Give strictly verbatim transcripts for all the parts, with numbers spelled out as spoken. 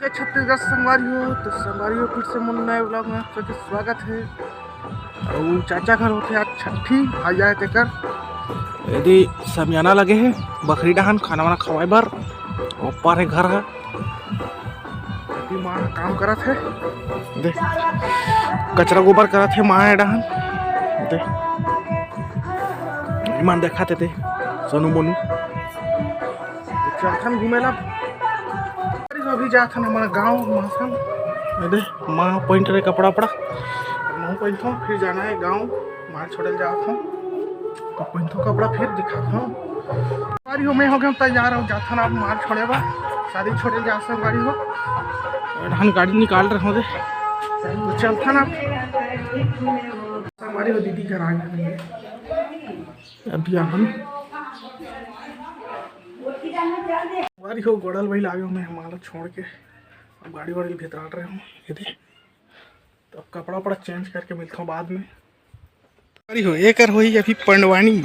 छत्तीसगढ़ संगवारी हो, तो संगवारी हो, फिर से मोर नए vlog में आप सबके स्वागत है। अउ चाचा घर होथे आज छट्ठी, भाई आए तेकर। एदे समियाना लगे हे, बखरी डहान खाना वाना खवाए बर। ऊपर हे घर ह। एदे माँ काम करत हे, दे कचरा गोबर करत हे माँ ए डहान। दे मन देखा थे, दे सोनू मोनू। तो चलथन घूमे ला। अभी जाथन हमारा गाँव मासन। ये दे, माँ पहिनत रहे कपड़ा वपड़ा। मैं पहिनथों, फिर जाना है गाँव। माल छोड़े जात हूँ, तो पहिनथों कपड़ा, फिर दिखात हूँ। संगवारी हो, मैं हो गया तैयार हो जाथन अब माल छोड़े बर। शादी छोड़े जा संगवारी हो। और हम गाड़ी निकाल रहे हो दे, तो चलथन अब। संगवारी हो, दीदी घर आ गए। अभी हम संगवारी हो, गोड़ल वही लागे हो, मैं हमारा छोड़ के अब गाड़ी वाड़ी भीतर आ रहे हूँ। ये दे, तो अब कपड़ा वपड़ा change करके मिलता हूँ बाद में। संगवारी हो, एकर होही अभी पंडवानी,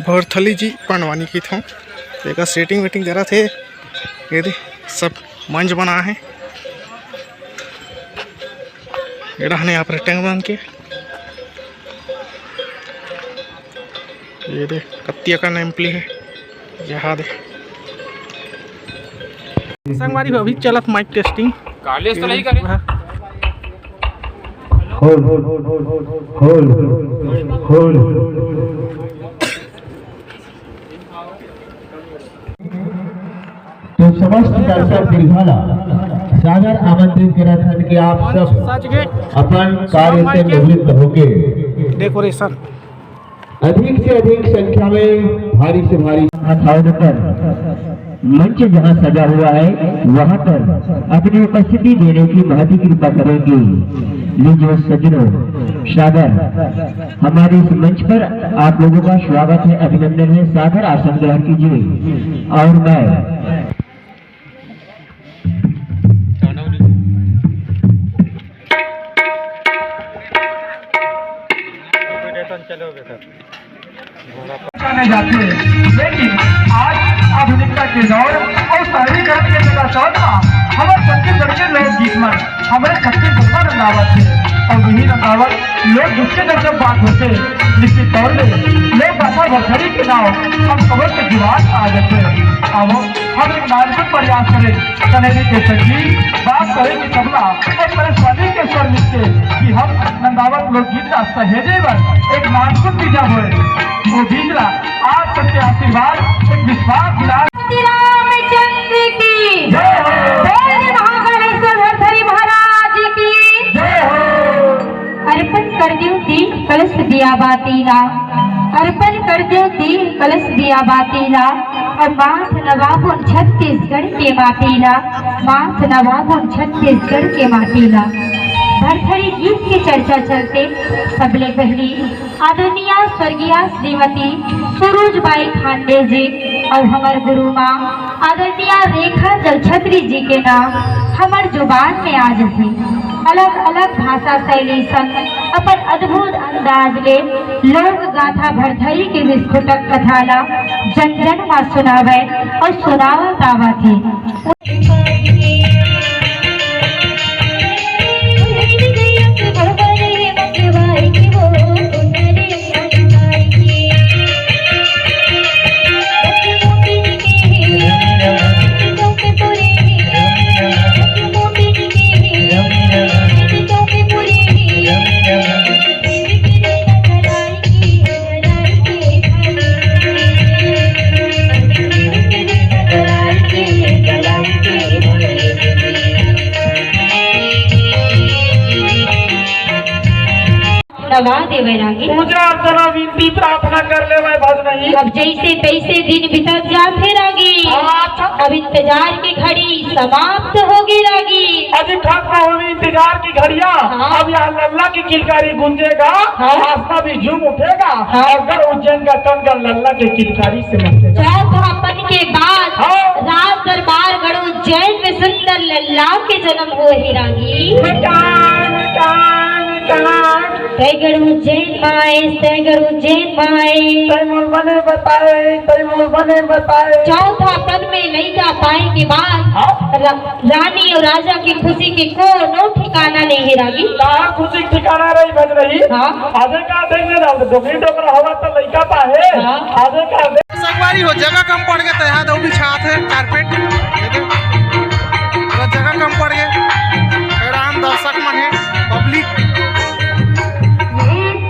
भरथली जी पंडवानी की थों। एकर setting वेटिंग जरा थे, ये दे सब मंच बना है। ये रहने आप रटंग बन के, ये दे कत्तिया का नेमपली है। जहाज। संगवारी हो, अभी चलत mic testing। काले से नहीं करे। हाँ। होल, होल, होल। तो समस्त दर्शक दीर्घा ला सादर आमंत्रित करत हन कि आप सब अपन कार्य से निवृत्त होके decoration अधिक से अधिक संख्या में भारी से भारी मंच जहाँ सजा हुआ है, वहाँ पर अपनी उपस्थिति देने की महती कृपा करेंगे। लीजिए सज्जनों, सादर हमारे इस मंच पर आप लोगों का स्वागत है, अभिनंदन है, सादर आसन ग्रहण कीजिए। और मैं जाने जाते हैं। लेकिन आज आधुनिकता के दौर और शहरीकरण के चकाचौंध मा हमर छत्तीसगढ़ के लोकगीत मन हमरे छत्तीसगढ़ मा रंगावत हे। और यही रंगावत लोकगीत के जब, जब बात होथे, निश्चित तौर ले लोक भाषा भरथरी के नाव हम सबो के जुबान आ जाथे। अब हम एक नाजुक प्रयास करें, कन्हैया के संगीत, बात करें कि तबला और परेशानी के स्वर मिलके कि हम नंदावत लोकगीत ला सहेजे बर एक नाजुक बीजा होए। वो बीज ला आप सबके आशीर्वाद, एक विश्वास दिला। श्री रामचंद्र की जय हो। बोल महाकालेश्वर भरथरी महाराज की जय हो। अर्पण कर द्यो दीप कलश दिया बाती ला, अर्पण कर द्यो दीप कलश दिया बाती ला, अउ माथ नवाबोन छत्तीसगढ़ के माटी ला, माथ नवाबोन छत्तीसगढ़ के माटी ला। भरथरी गीत के चर्चा चलते सबले पहली आदरणीय स्वर्गीय श्रीमती सुरुज बाई खांडे जी अउ हमर गुरु माँ आदरणीय रेखा जलछत्री जी के नाम हमर जुबान में आ जथे। अलग-अलग भाषा शैली संग अपन अद्भुत अंदाज ले लोक गाथा भरथरी के विस्फोटक कथा ला जन-जन मा सुनावय अउ सुनावत आवत हे। नवा देवे रागी। पूजा अर्चना विनती प्रार्थना कर लेवे भजनही। अब जैसे तैसे दिन बीतत जात हे रागी। अच्छा। अब इंतजार की घड़ी समाप्त होगे रागी। अभी खत्म होगी इंतजार की घड़िया। हाँ। अब यहाँ लल्ला की किलकारी गूंजेगा, हाँ। आसमां भी झूम उठेगा, हाँ। और गढ़ उज्जैन का तन गढ़ लल्ला की किलकारी से मचेगा। चौथापन के बाद, हाँ। राज दरबार गढ़ उज्जैन में सुंदर लल्ला के जन्म होए हे रागी। बेटा, बेटा, तैं गड़ उज्जैन माए, तैं गड़ उज्जैन माए। तैं मोल बने बताए, तैं मोल बने बताए। चौथा पद में लइका पाए के बाद हाँ। रा-, रानी अउ राजा के खुशी के कोनो ठिकाना नइ हे रागी। कहाँ खुशी के ठिकाना रही भज रही? हाँ। आजे का देख ले रहा, डोकरी डोकरा हवा त लइका पाए। हाँ। आजे का देख संगवारी हो, जगह कम पड़ गे, त यहाँ दऊ बिछात हे कारपेट। ये दे, थोड़ा जगह कम पड़ गे, हैरान दर्शक मन हे, पब्लिक।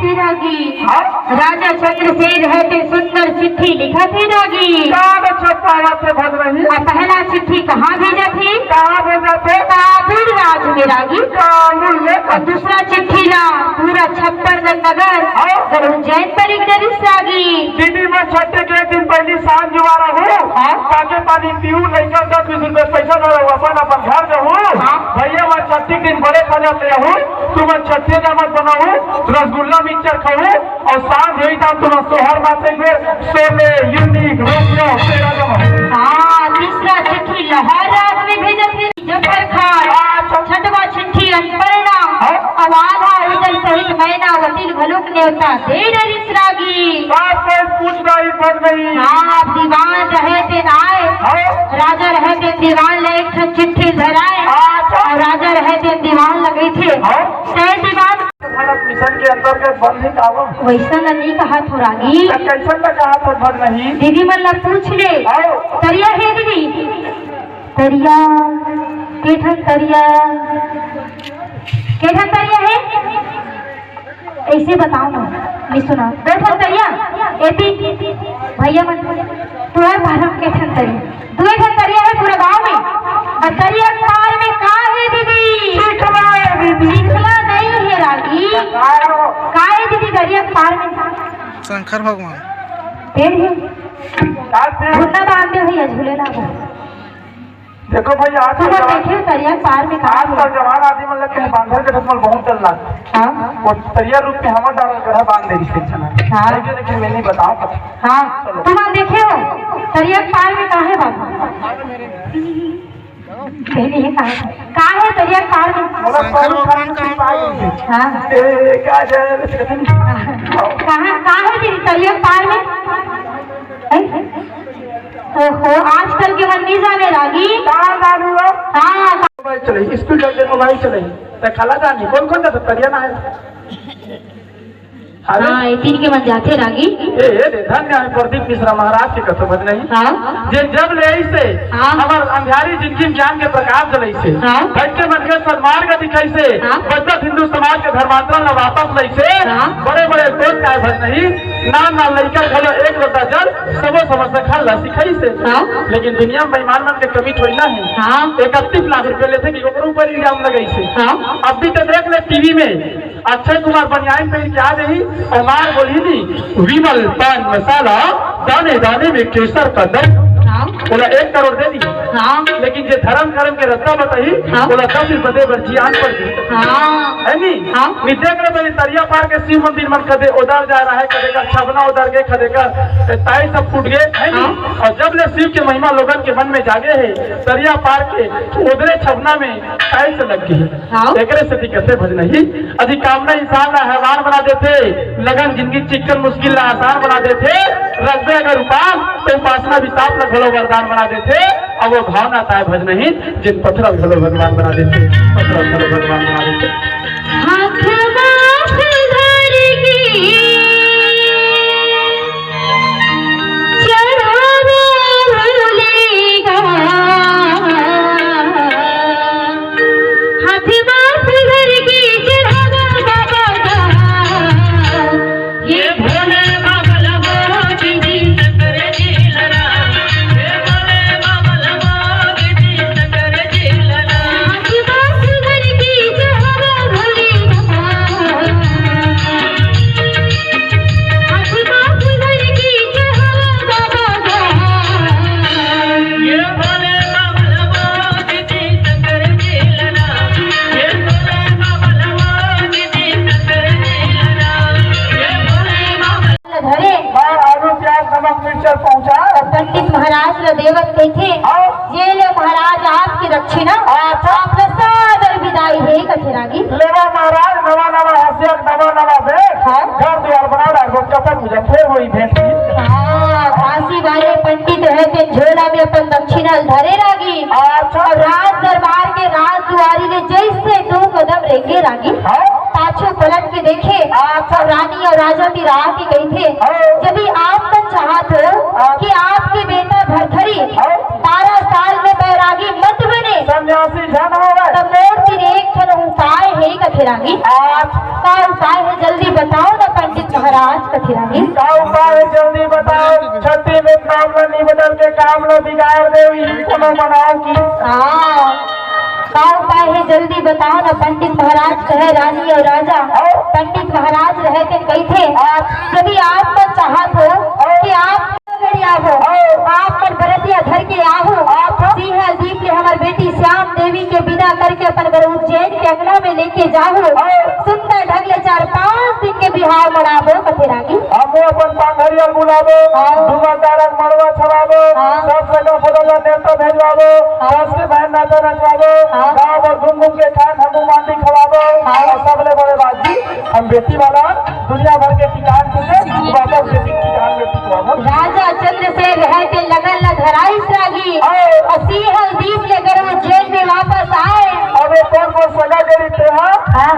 ए रागी, हाँ? राजा चंद्रसेन हे ते सुंदर चिट्ठी लिखत हे रागी। का छपावत हे भज रही? आ पहला चिट्ठी कहाँ भेजत हे? कहाँ भेजत हे? काबुल राज में रागी। काबुल में? अउ दूसरा चिट्ठी ला पूरा छप्परगढ़ नगर हाँ? अउ उज्जैन परिग डरिस रागी। दीदी, मैं छट्ठी के एक दिन पहली सांझ जुआरा हूँ। हाँ? ताके पानी पीऊ, लइका दस बीस रुपये पैसा धरऊ, अपन अपन घर जाहूँ। हाँ? भैया, मैं छट्ठी के दिन बड़े खाना ले आहूँ, तू मैं छट्ठी जामत बनाऊ, रसगुल्ला मिक्सचर खाऊ, अउ सांझ होई त तुम सोहर माथे में सोले यूनिक रोज तेरा जमा। हाँ, तीसरा चिट्ठी लाहौर राज में भेजत हे। जफर खान, हाँ, अच्छा। छठवा चिट्ठी अनपढ़ना, हाँ। अउ आधा उजल सहित मैना वतिल घलोक नेवता दे डरिस रागी। बात कोई पूछ नहीं, पर नहीं। हाँ, दीवान रहे तेन आए, हाँ। राजा रहे तेन दीवान ले एक ठन चिट्ठी धराए, अच्छा। अउ राजा रहे तेन दीवान लगई थे। हाँ। तय दीवान भारत मिशन के अंतर्गत बंद ही कावा। वैसा न नहीं कहा थो रागी। त कैसन त कहा थो भर नहीं? दीदी मन ला पूछ ले। आओ। तरिया हे दीदी? तरिया, के ठन तरिया? के ठन तरिया हे? ऐसे बताओ ना, नहीं सुना। दो ठन तरिया? एती, भैया मन, तुहर भारत के ठन तरिया? दुए ठन तरिया हे पूरा गांव में। अउ तरिया के पार में का हे दीदी? चिखला हे दीदी। चिखला नहीं हे रागी। का हे? का हे दीदी तरिया के पार में? शंकर भगवान। पेड़ हे। का पेड़? झूलना बांधे भैया, झूले ना वो। देखो भैया, आज तुम कल जमाना, देखे तरिया के पार में का आज हे? कल जवान आदमी मन लगे बांधर के ठकमल बहुत डर लगथे। हाँ। वो तरिया रूप में हमर डाल कर बांध दे रही थे जना। हाँ। लेकिन, लेकिन मैं नहीं बताऊँ। हाँ, चलो। तुम देखे हो, तरिया के पार में का हे बाबू? पहले ये कहा, का हे तरिया के पार में? बोला, शंकर भगवान का हाँ। ए, का जाए? कहाँ, का हे तेरी तरिया के पार में? हैं? ओहो, आजकल के मन नहीं जाने रागी। कहाँ जाने लो? हाँ, का- मोबाइल चले, स्कूल जाके मोबाइल चले। ते खाला जानी, कौन कौन जाता तरिया ना है? अरे। हाँ, ए तीर के मन जाथे रागी। ए, ए, दे, धन्य है प्रदीप मिश्रा महाराज के कथो भज नहीं। हाँ। जे जब ले आई से, हाँ। हमर अंधारी जिंदगी में ज्ञान के प्रकाश जलई से। हाँ। भटके मन के सन्मार्ग दिखाई से, हाँ। बचत हिंदू समाज के धर्मांतरण ला वापस लई से, हाँ। बड़े बड़े सोच काय भज नहीं, नान नान लइका घलो एक लोटा जल, सबो समस्या खा ला सिखाई से। हाँ। लेकिन दुनिया में बेईमान मन के कमी थोड़ी ना है। हाँ। इकतीस लाख रुपए लेथे कि ओकरो ऊपर इल्जाम लगाई से। हाँ। अभी तो देख ले टीवी में, अक्षय कुमार बनियान पहन के आ रही, अउ मार बोली नी, "विमल पान मसाला, दाने दाने में केसर का दम।" हाँ। ओला एक करोड़ दे दी। हाँ। लेकिन जे धर्म कर्म के रास्ता बताही, हाँ। ओला दस रुपये दे बर जियान पर दी। हाँ। है नी? हाँ। नी देख रहे बनी तरिया पार के शिव मंदिर मन कदे उधर जा रहा है, कदे का छबना उधर गए, कदे का ताई सब फूट गए, है नी? हाँ। अउ जब ले शिव के महिमा लोगन के मन में जागे है, तरिया पार के उधरे छबना में ताई से लग गई है। हाँ। एकरे सेती कथे भज नहीं, अधिकामना इंसान ला हैवान बना देथे, लगन जिंदगी चिक्कन मुश्किल ला आसान बना देथे, रखबे अगर उपास तो उपासना भी सांप ला घलो वरदान बना देथे, अउ वो भावना ताय भज नहीं, जिन पथरा घलो भगवान बना देथे, पथरा घलो भगवान बना देथे। हाथ माथ धर के चढ़ावा भोले गा। हाथ माथ धर के चढ़ावा बाबा गा। ये भोले बाबा लगा दीदी। ये भोले बाबा लगा दीदी। हाथ माथ धर के चढ़ावा एक नवा नवा बेर हाँ। घर दुआर बना डारबो, कपड़ा पूजा फेर होई भेंट की। हाँ, फांसी वाले पंडित रहते झोला में अपन दक्षिणा धरे रागी। अच्छा। और राज दरबार के राज दुआरी ले जैसे दो कदम रेंगे रागी। हाँ। पाछू पलट के देखे। अच्छा। और रानी और राजा भी राह के गई थे। हाँ। यदि आप मन चाहत हो हाँ। कि आपके बेटा भरथरी हाँ। बारह साल में बैरागी मत बने। सन्यासी झन होवे। त मोर तीर एक ठन उपाय हे कथे रागी। आज का उपाय हे, जल्दी बताओ ना पंडित महाराज कथे रागी। का उपाय हे, जल्दी बताओ। छत्तीस में काम ला निबटल के काम ला बिगाड़ देव, ई कोनो बनाओ की। हाँ, का उपाय हे, जल्दी बताओ ना पंडित महाराज कहे रानी और राजा। हाँ। पंडित महाराज रहे ते कही थे, आज यदि आप मन चाहत हो हाँ। कि आप गड़िया हो, आओ। आप मन बरतिया धर के आहो। आओ। सिंहल दीप ले हमर बेटी श्याम देवी के बिदा करके अपन बर उज्जैन के अंगना में लेके जाहो। आओ। सुंदर ढंग ले चार पांच दिन के बिहाव मनाबो कथे रागी। हमो अपन पांघरिया बुलाबो, आओ। दूंगा तारक मड़वा छवाबो, आओ। सब सगा फदल ला नेवता भेजवाबो, आओ। दस के बहन नाचा नचवाबो, आओ। गांव भर घूम घूम के खान हमू मांडी खवाबो, आओ। और सबले बड़े बात जी, हम बेटी वाला दुनिया भर के किसान के से वापस के भी किसान में पिटवाबो। राजा चंद्रसेन रहे ते लगन ल धराइस रागी। आओ। और सिंहल दीप लेकर वो जेल में वापस आए। अबे कौन कौन सगा करी ते हा? हाँ।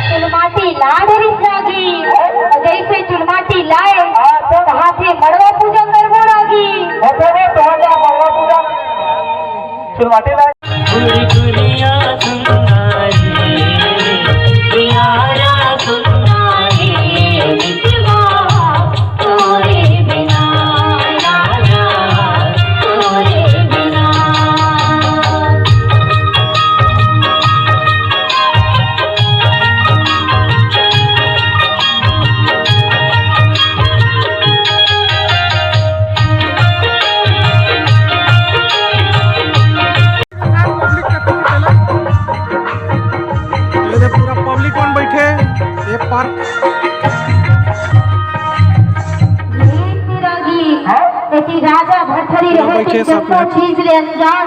चुलमाटी ला डरिस रागी, जैसे चुलमाटी लाए, कहा थे मड़वा पूजा करबो रागी। चुलमाटी लाए। ये देख, पूरा पब्लिक मन बैठे ये पार्क। ये तेरा गीत। हाँ? एती राजा भरथरी रहे बैठे थे सब जम्मो लोग। चीज ले अनजान।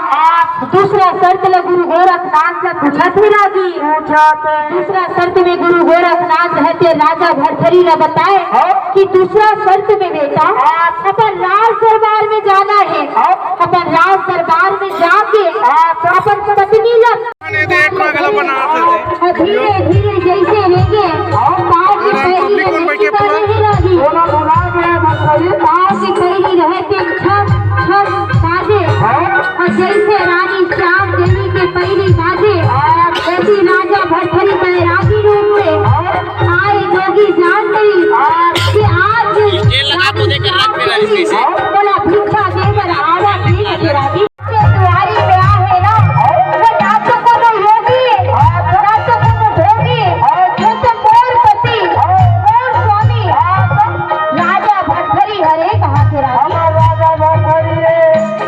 दूसरा शर्त ल गुरु गोरखनाथ से पूछा थे रागी। पूछा थे। दूसरा शर्त में गुरु गोरखनाथ रहे ते राजा भरथरी ल बताए हाँ? कि दूसरा शर्त में बेटा हाँ। अपन राज दरबार में जाना है। हाँ। अपन राज दरबार में जाके हाँ। अपन पत्नी ल धीरे धीरे जैसे रेंगे तार के पहली रहे रागी। तार के पहली रहे ते छम छम बाजे। और जैसे रानी श्याम देवी के पहली बाजे, वैसी राजा भरथरी बैरागी रूप से आए जोगी जान गई कि आज रानी श्याम देवी बोला भिक्षा देकर आवा थी रागी। के दुआरी पे आहे ना, वो ना तो कोनो योगी, ना तो कोनो भोगी, वो तो मोर पति, मोर स्वामी, राजा भरथरी हरे कहा के रागी।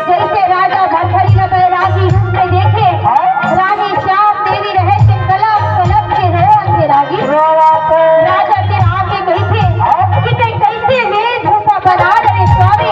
जैसे राजा भरथरी ने बैरागी रूप में देखे, रानी श्याम देवी रहे ते कलप कलप के रोवन के रागी। राजा के आगे कही थे कि ते कैसे वेशभूषा बना रहे स्वामी।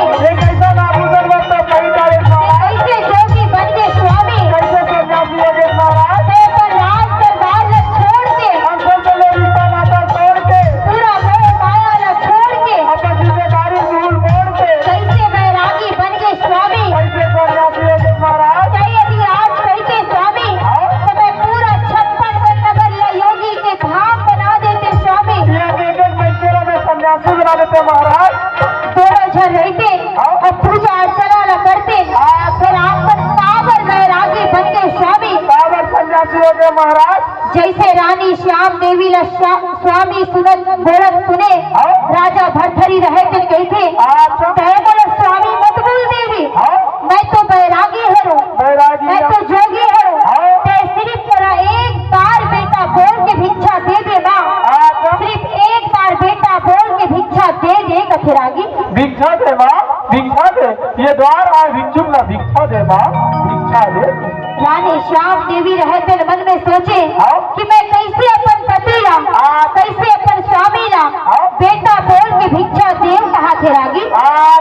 स्वा-, स्वामी सुनत बोलत सुने, हाँ। राजा भरथरी रहे तेन कहिथे, अच्छा। "तय मोला स्वामी मत बोल देवी, हाँ। मैं तो बैरागी हरँव, बैरागी मैं हरँव। तो जोगी हरँव, हाँ। तय सिर्फ मोला एक बार बेटा बोल के भिक्षा दे दे माँ, अच्छा। सिर्फ एक बार बेटा बोल के भिक्षा दे दे," कथे रागी। भिक्षा दे माँ, भिक्षा दे, ये द्वार आए भिक्षुक ला भिक्षा दे माँ, भिक्षा दे। रानी श्याम देवी रहे तेन मन में सोचे हाँ। कि मैं कैसे अपन पति ला, हाँ। कैसे अपन स्वामी ला हाँ। बेटा बोल के भिक्षा देव कहाथे रागी। हाँ।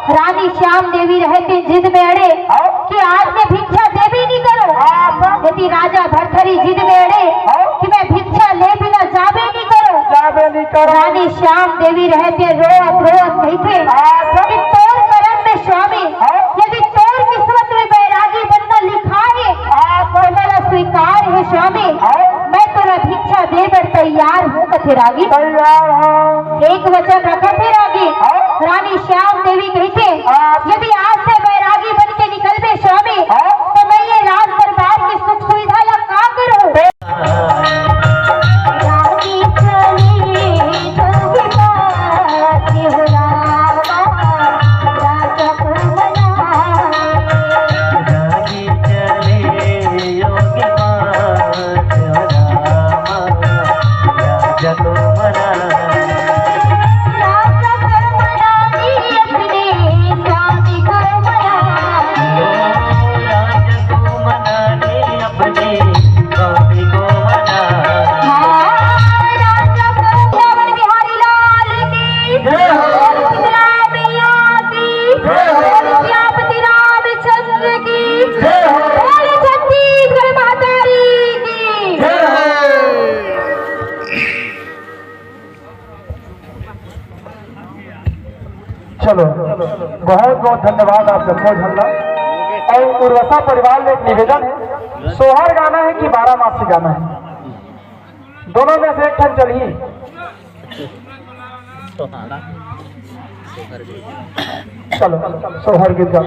रानी श्याम देवी रहे तेन जिद में अड़े हाँ। कि आज मैं भिक्षा देबे नहीं करो। हाँ। यदि राजा भरथरी जिद में अड़े हाँ। कि मैं भिक्षा ले बिना जाबे नहीं करो। जाबे नहीं करो। रानी श्याम देवी रहे तेन रोवत रोवत कहिथे हाँ। कि तोर करम में स्वामी हाँ। यदि तोर किस्मत में बैरागी बनना लिखा हे, हाँ। तो मोला स्वीकार हे स्वामी। हाँ। मैं तोला भिक्षा दे बर तैयार हूँ, कथे रागी। तैयार हूँ। एक वचन रखथे रागी। हाँ। रानी श्याम देवी कहिथे, हाँ। यदि आज से बैरागी बन के निकलबे स्वामी, हाँ। तो मैं ये राज दरबार की सुख सुविधा ला का करूँ? चलो, बहुत बहुत धन्यवाद आप सबको झल्ला। और उर्वसा परिवार ले एक निवेदन है, सोहर गाना है कि बारह मासी गाना है, दोनों में से एक ठन चलही। चलो, सोहर गीत गाओ।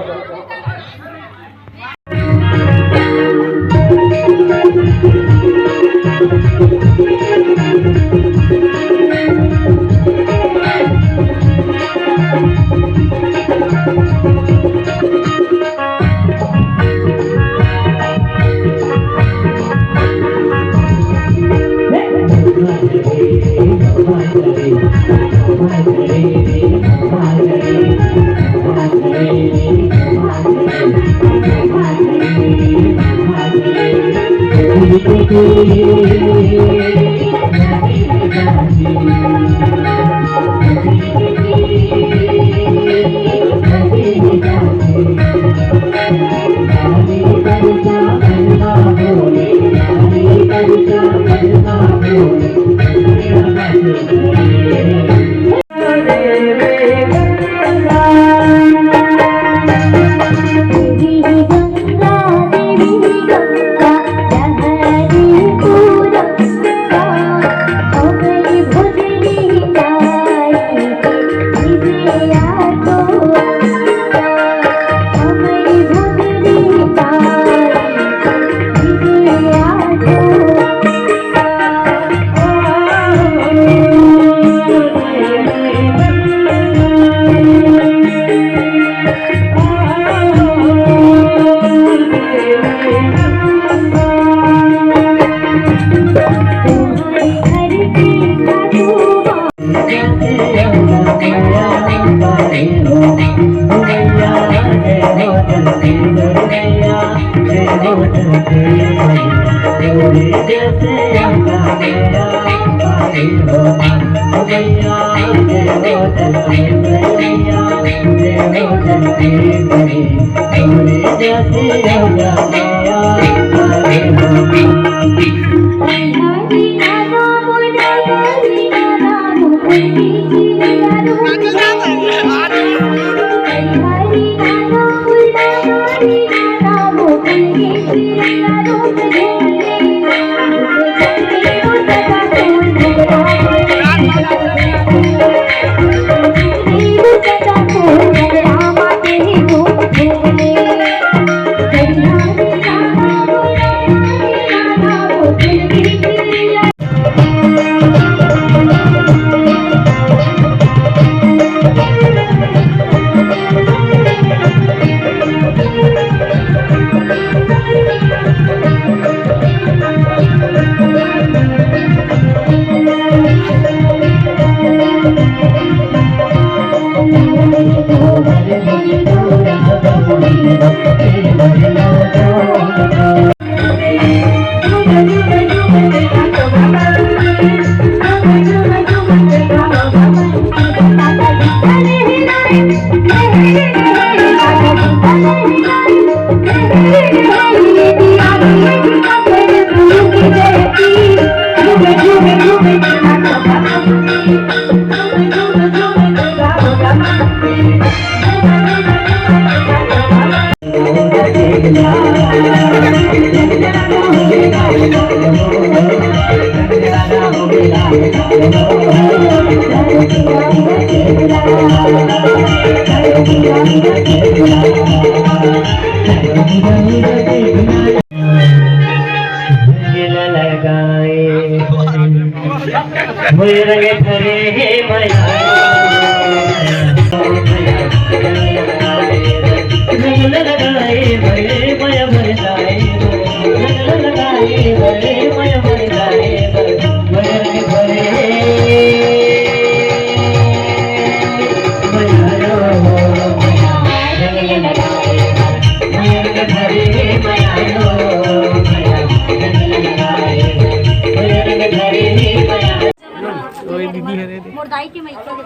ओए दीदी हरे दे। मोर दाई के मइके ले।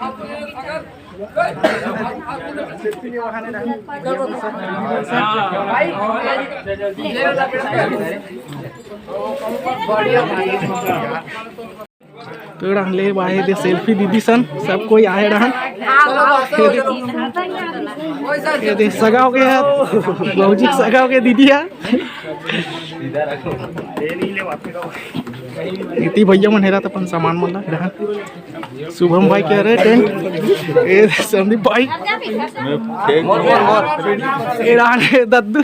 तो रहन ले बाहे दे सेल्फी दीदी सन, सब कोई आए रहन। ये दे सगा हो गया, भौजी सगा हो गया दीदी हा। इति भैया मन हेरा त अपन सामान मन ला रहन। शुभम भाई के हरे टेंट, ए संदीप भाई, ए रहन हे दद्दू,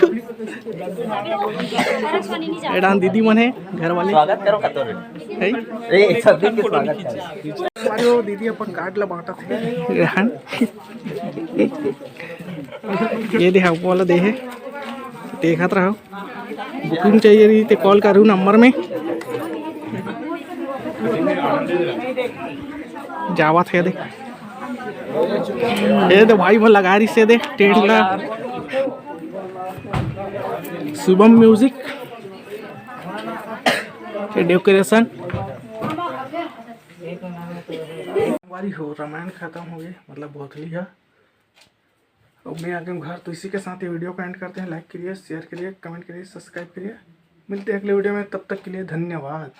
ए रहन दीदी मन हे घर वाले। स्वागत करो कतोरे। है? ए, सब दिन के स्वागत करो। अरे वो दीदी अपन कार्ड ला बांटत हे। रहन। ये दे, हमको वाला दे हे, देखत रहो। बुकिंग चाहिए रही तो कॉल करूँ नंबर में। जावत हे दे, ये दे भाई वो लगा रही से दे टेंट ला। शुभम म्यूजिक के डेकोरेशन। संगवारी हो, रामायण खत्म हो गए, मतलब भोथली है। अब मैं आ गया हूँ घर, तो इसी के साथ ये वीडियो को एंड करते हैं। लाइक करिए, शेयर करिए, कमेंट करिए, सब्सक्राइब करिए। मिलते हैं अगले वीडियो में, तब तक के लिए धन्यवाद।